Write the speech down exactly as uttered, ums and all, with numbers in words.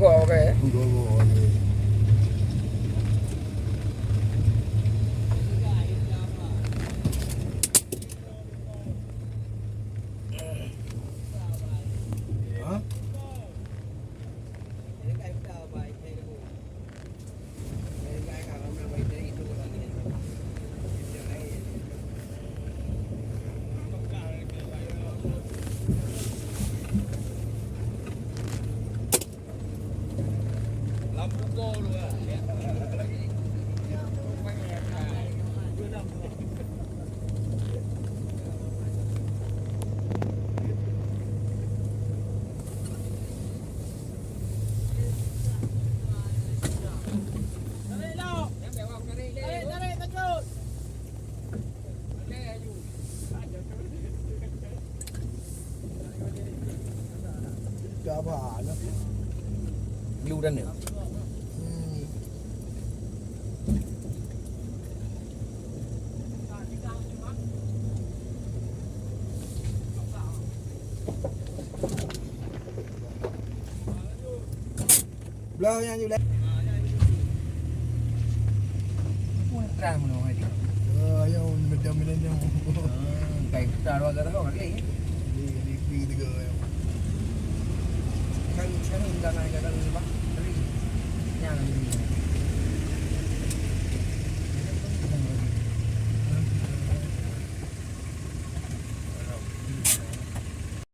Kok, oke. Hah? Lu dan dia. Hmm. Blah nyang julai. Pun terang meunoe hai dia. Oh, ayo macam ni nyoe. Hmm, kai kita dua gara kali. Ni ni pi tiga ya. Kan kan jangan gagal ni, Pak. Tadi. Yang ni.